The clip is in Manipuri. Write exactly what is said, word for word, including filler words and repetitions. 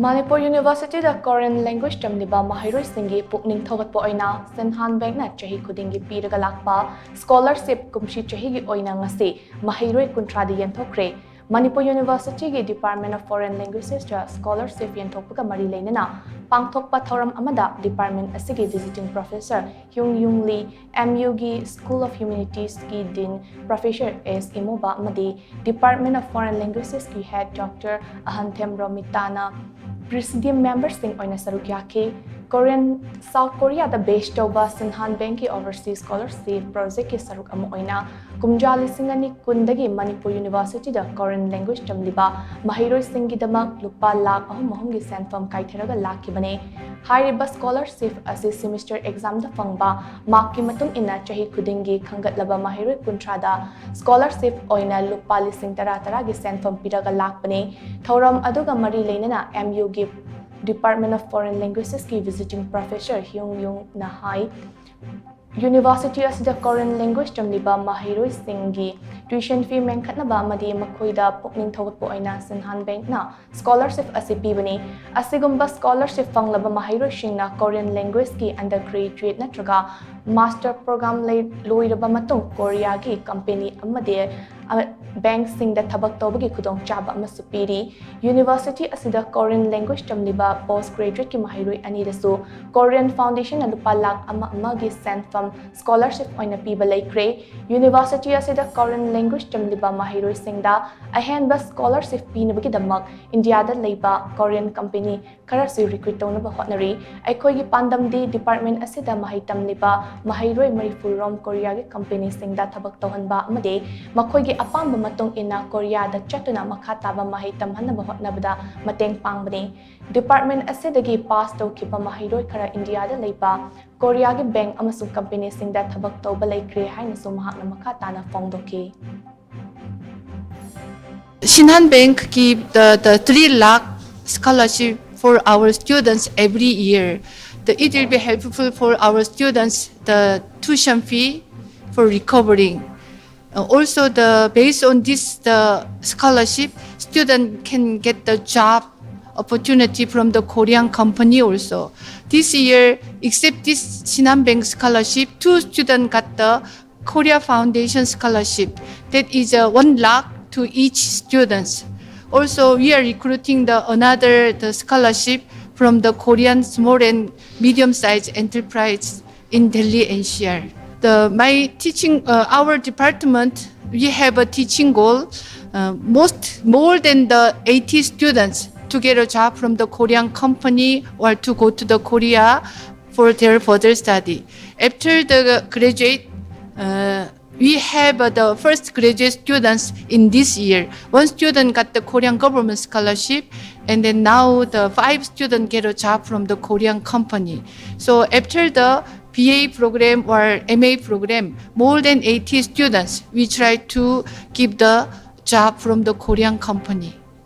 ꯃꯅꯤꯄꯨꯔ ꯌꯨꯅꯤꯚꯔꯁꯤꯇꯤꯗ ꯀꯣꯔꯤꯌꯟ ꯂꯦꯡꯒ꯭ꯋꯦꯖ ꯇꯝꯂꯤꯕ ꯃꯍꯩꯔꯣꯏꯁꯤꯡꯒꯤ ꯄꯨꯛꯅꯤꯡ ꯊꯧꯒꯠꯄ ꯑꯣꯏꯅ ꯁꯤꯟꯍꯥꯟ ꯕꯦꯡꯛꯅ ꯆꯍꯤ ꯈꯨꯗꯤꯡꯒꯤ ꯄꯤꯔꯒ ꯂꯥꯛꯄ ꯁ꯭ꯀꯣꯂꯔꯁꯤꯞ ꯀꯨꯝꯁꯤ ꯆꯍꯤꯒꯤ ꯑꯣꯏꯅ ꯉꯁꯤ ꯃꯍꯩꯔꯣꯏ ꯀꯨꯟꯊ꯭ꯔꯥꯗ ꯌꯦꯟꯊꯣꯛꯈ꯭ꯔꯦ꯫ ꯃꯅꯤꯄꯨꯔ ꯌꯨꯅꯤꯚꯔꯁꯤꯇꯤꯒꯤ ꯗꯤꯄꯥꯔꯠꯃꯦꯟ ꯑꯣꯐ ꯐꯣꯔꯦꯟ ꯂꯦꯡꯒ꯭ꯋꯦꯖꯦꯁꯇ ꯁ꯭ꯀꯣꯂꯔꯁꯤꯞ ꯌꯦꯟꯊꯣꯛꯄꯒ ꯃꯔꯤ ꯂꯩꯅꯅ ꯄꯥꯡꯊꯣꯛꯄ ꯊꯧꯔꯝ ꯑꯃꯗ ꯗꯤꯄꯥꯔꯠꯃꯦꯟ ꯑꯁꯤꯒꯤ ꯚꯤꯖꯤꯇꯤꯡ ꯄ꯭ꯔꯣꯐꯦꯁꯔ ꯍ꯭ꯌꯨꯡ ꯌꯨꯡ ꯂꯤ, ꯑꯦꯝ ꯌꯨꯒꯤ ꯁ꯭ꯀꯨꯜ ꯑꯣꯐ ꯍ꯭ꯌꯨꯃꯦꯅꯤꯇꯤꯁꯀꯤ ꯗꯤꯟ ꯄ꯭ꯔꯣꯐꯦꯁꯔ ꯑꯦꯁ ꯏꯃꯣꯕ ꯑꯃꯗꯤ ꯗꯤꯄꯥꯔꯠꯃꯦꯟ ꯑꯣꯐ ꯐꯣꯔꯦꯟ ꯂꯦꯡꯒ꯭ꯋꯦꯖꯦꯁꯀꯤ ꯍꯦꯗ ꯗꯣꯛꯇꯔ ꯑꯍꯟꯊꯦꯝ ꯔꯣꯃꯤꯇꯥꯅ ꯄ꯭ꯔꯤꯁꯤꯗꯤꯌꯝ ꯃꯦꯝꯕꯔꯁꯤꯡ ꯑꯣꯏꯅ ꯁꯔꯨꯛ ꯌꯥꯈꯤ꯫ ꯀꯣꯔꯤꯌꯟ, ꯁꯥꯎꯠ ꯀꯣꯔꯤꯌꯥꯗ ꯕꯦꯁ ꯇꯧꯕ ꯁꯤꯟꯍꯥꯟ ꯕꯦꯡꯛꯀꯤ ꯑꯣꯚꯔꯁꯤꯁ ꯁ꯭ꯀꯣꯂꯔꯁꯤꯞ ꯄ꯭ꯔꯣꯖꯦꯛꯀꯤ ꯁꯔꯨꯛ ꯑꯃ ꯑꯣꯏꯅ ꯀꯨꯝꯖꯥ ꯂꯤꯁꯤꯡ ꯑꯅꯤ ꯀꯨꯟꯗꯒꯤ ꯃꯅꯤꯄꯨꯔ ꯌꯨꯅꯤꯚꯔꯁꯤꯇꯤꯗ ꯀꯣꯔꯤꯌꯟ ꯂꯦꯡꯒ꯭ꯋꯦꯖ ꯇꯝꯂꯤꯕ ꯃꯍꯩꯔꯣꯏꯁꯤꯡꯒꯤꯗꯃꯛ ꯂꯨꯄꯥ ꯂꯥꯈ ꯑꯍꯨꯝ ꯑꯍꯨꯝꯒꯤ ꯁꯦꯟꯐꯝ ꯀꯥꯏꯊꯔꯒ ꯂꯥꯛꯈꯤꯕꯅꯤ꯫ ꯍꯥꯏꯔꯤꯕ ꯁ꯭ꯀꯣꯂꯔꯁꯤꯞ ꯑꯁꯤ ꯁꯤꯃꯤꯁꯇꯔ ꯑꯦꯛꯖꯥꯝꯗ ꯐꯪꯕ ꯃꯥꯔꯛꯀꯤ ꯃꯇꯨꯡ ꯏꯟꯅ ꯆꯍꯤ ꯈꯨꯗꯤꯡꯒꯤ ꯈꯟꯒꯠꯂꯕ ꯃꯍꯩꯔꯣꯏ ꯀꯨꯟꯊ꯭ꯔꯥꯗ ꯁ꯭ꯀꯣꯂꯔꯁꯤꯞ ꯑꯣꯏꯅ ꯂꯨꯄꯥ ꯂꯤꯁꯤꯡ ꯇꯔꯥ ꯇꯔꯥꯒꯤ ꯁꯦꯟꯐꯝ ꯄꯤꯔꯒ ꯂꯥꯛꯄꯅꯤ꯫ ꯊꯧꯔꯝ ꯑꯗꯨꯒ ꯃꯔꯤ ꯂꯩꯅꯅ ꯑꯦꯝ ꯌꯨꯒꯤ ꯗꯤꯄꯥꯔꯠꯃꯦꯟ ꯑꯣꯐ ꯐꯣꯔꯦꯟ ꯂꯦꯡꯒ꯭ꯋꯦꯖꯦꯁꯀꯤ ꯚꯤꯖꯤꯇꯤꯡ ꯄ꯭ꯔꯣꯐꯦꯁꯔ ꯍ꯭ꯌꯨꯡ ꯌꯨꯡꯅ ꯍꯥꯏ, ꯌꯨꯅꯤꯚꯔꯁꯤꯇꯤ ꯑꯁꯤꯗ ꯀꯣꯔꯤꯌꯟ ꯂꯦꯡꯒ꯭ꯋꯦꯖ ꯇꯝꯂꯤꯕ ꯃꯍꯩꯔꯣꯏꯁꯤꯡꯒꯤ ꯇ꯭ꯌꯨꯏꯁꯟ ꯐꯤ ꯃꯦꯟꯈꯠꯅꯕ ꯑꯃꯗꯤ ꯃꯈꯣꯏꯗ ꯄꯨꯛꯅꯤꯡ ꯊꯧꯒꯠꯄ ꯑꯣꯏꯅ ꯁꯤꯟꯍꯥꯟ ꯕꯦꯡꯛꯅ ꯁ꯭ꯀꯣꯂꯔꯁꯤꯞ ꯑꯁꯤ ꯄꯤꯕꯅꯤ꯫ ꯑꯁꯤꯒꯨꯝꯕ ꯁ꯭ꯀꯣꯂꯔꯁꯤꯞ ꯐꯪꯂꯕ ꯃꯍꯩꯔꯣꯏꯁꯤꯡꯅ ꯀꯣꯔꯤꯌꯟ ꯂꯦꯡꯒ꯭ꯋꯦꯖꯀꯤ ꯑꯟꯗꯔ ꯒ꯭ꯔꯦꯖꯨꯑꯦꯠ ꯅꯠꯇ꯭ꯔꯒ ꯃꯥꯁꯇꯔ ꯄ꯭ꯔꯣꯒ꯭ꯔꯥꯝ ꯂꯩ-, ꯂꯣꯏꯔꯕ ꯃꯇꯨꯡ ꯀꯣꯔꯤꯌꯥꯒꯤ ꯀꯝꯄꯦꯅꯤ ꯑꯃꯗꯤ, ꯑ, ꯕꯦꯡꯛꯁꯤꯡꯗ ꯊꯕꯛ ꯇꯧꯕꯒꯤ ꯈꯨꯗꯣꯡꯆꯥꯕ ꯑꯃꯁꯨ ꯄꯤꯔꯤ꯫ ꯌꯨꯅꯤꯚꯔꯁꯤꯇꯤ ꯑꯁꯤꯗ ꯀꯣꯔꯤꯌꯟ ꯂꯦꯡꯒ꯭ꯋꯦꯖ ꯇꯝꯂꯤꯕ ꯄꯣꯁ ꯒ꯭ꯔꯦꯖꯨꯑꯦꯠꯀꯤ ꯃꯍꯩꯔꯣꯏ ꯑꯅꯤꯗꯁꯨ ꯀꯣꯔꯤꯌꯟ ꯐꯥꯎꯟꯗꯦꯁꯟꯅ ꯂꯨꯄꯥ ꯂꯥꯈ ꯑꯃ ꯑꯃꯒꯤ ꯁꯦꯟꯐꯝ ꯁ꯭ꯀꯣꯂꯔꯁꯤꯞ ꯑꯣꯏꯅ ꯄꯤꯕ ꯂꯩꯈ꯭ꯔꯦ꯫ ꯌꯨꯅꯤꯚꯔꯁꯤꯇꯤ ꯑꯁꯤꯗ ꯀꯣꯔꯤꯌꯟ ꯂꯦꯡꯒ꯭ꯋꯦꯖ ꯇꯝꯂꯤꯕ ꯃꯍꯩꯔꯣꯏꯁꯤꯡꯗ ꯑꯍꯦꯟꯕ ꯁ꯭ꯀꯣꯂꯔꯁꯤꯞ ꯄꯤꯅꯕꯒꯤꯗꯃꯛ ꯏꯟꯗꯤꯌꯥꯗ ꯂꯩꯕ ꯀꯣꯔꯤꯌꯟ ꯀꯝꯄꯦꯅꯤ ꯈꯔꯁꯨ ꯔꯤꯀ꯭ꯔꯨꯠ ꯇꯧꯅꯕ ꯍꯣꯠꯅꯔꯤ꯫ ꯑꯩꯈꯣꯏꯒꯤ ꯄꯥꯟꯗꯝꯗꯤ ꯗꯤꯄꯥꯔꯠꯃꯦꯟ ꯑꯁꯤꯗ ꯃꯍꯩ ꯇꯝꯂꯤꯕ ꯃꯍꯩꯔꯣꯏ ꯃꯔꯤꯐꯨ ꯔꯣꯝ ꯀꯣꯔꯤꯌꯥꯒꯤ ꯀꯝꯄꯦꯅꯤꯁꯤꯡꯗ ꯊꯕꯛ ꯇꯧꯍꯟꯕ ꯑꯃꯗꯤ ꯃꯈꯣꯏꯒꯤ ꯑꯄꯥꯝꯕ ꯃꯇꯨꯡ ꯏꯟꯅ ꯀꯣꯔꯤꯌꯥꯗ ꯆꯠꯇꯨꯅ ꯃꯈꯥ ꯇꯥꯕ ꯃꯍꯩ ꯇꯝꯍꯟꯅꯕ ꯍꯣꯠꯅꯕꯗ ꯃꯇꯦꯡ ꯄꯥꯡꯕꯅꯤ꯫ ꯗꯤꯄꯥꯔꯠꯃꯦꯟ ꯑꯁꯤꯗꯒꯤ ꯄꯥꯁ ꯇꯧꯈꯤꯕ ꯃꯍꯩꯔꯣꯏ ꯈꯔ ꯏꯟꯗꯤꯌꯥꯗ ꯂꯩꯕ ꯀꯣꯔꯤꯌꯥꯒꯤ ꯕꯦꯡꯛ ꯑꯃꯁꯨꯡ ꯀꯝꯄꯦꯅꯤꯁꯤꯡꯗ ꯊꯕꯛ ꯇꯧꯕ ꯂꯩꯈ꯭ꯔꯦ ꯍꯥꯏꯅꯁꯨ ꯃꯍꯥꯛꯅ ꯃꯈꯥ ꯇꯥꯅ ꯐꯣꯡꯗꯣꯛꯈꯤ꯫ Shinhan Bank give the, the three lakh scholarship for our students every year. The, it will be helpful for our students, the tuition fee for recovering. Uh, also, the, based on this, the scholarship, student can get the job opportunity from the Korean company also. This year, except this Shinhan Bank scholarship, two students got the Korea Foundation scholarship. That is a one lakh to each students. Also, we are recruiting the another the scholarship from the Korean small and medium-sized enterprise in Delhi N C R. The my teaching uh, our department, we have a teaching goal. Uh, most more than the eighty students to get a job from the Korean company or to go to the Korea for their further study. After the graduate, uh, we have uh, the first graduate students in this year. One student got the Korean government scholarship, and then now the five students get a job from the Korean company. So after the B A program or M A program, more than eighty students, we try to give the job from the Korean company.